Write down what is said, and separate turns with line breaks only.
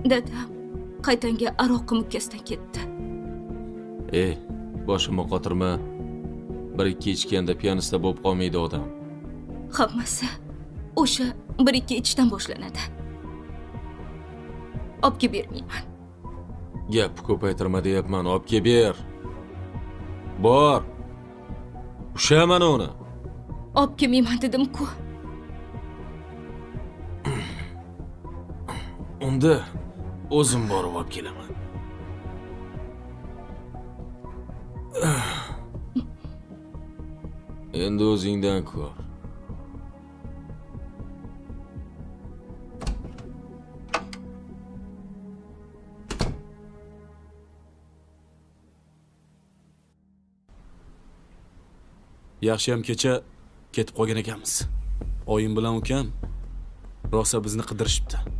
Dadam qaytanga aroq mukkasidan ketdi.
Ey, boshimni qotirma. Bir ikki ichganda piyanista bo'lib qolmaydi odam.
Hammasi o'sha bir ikki ichishdan boshlanadi. Obga bermayman.
Gap ko'paytirma deyapman, obga ber. Bor. Usha mana uni.
Olib kelmayman dedim-ku.
Unda o'zim borib olib kelaman. Endi o'zingdan ko'r.
Yaxshiyam kecha ketib qolgan ekanmiz. Oyim bilan ukam rosa bizni qidirishibdi.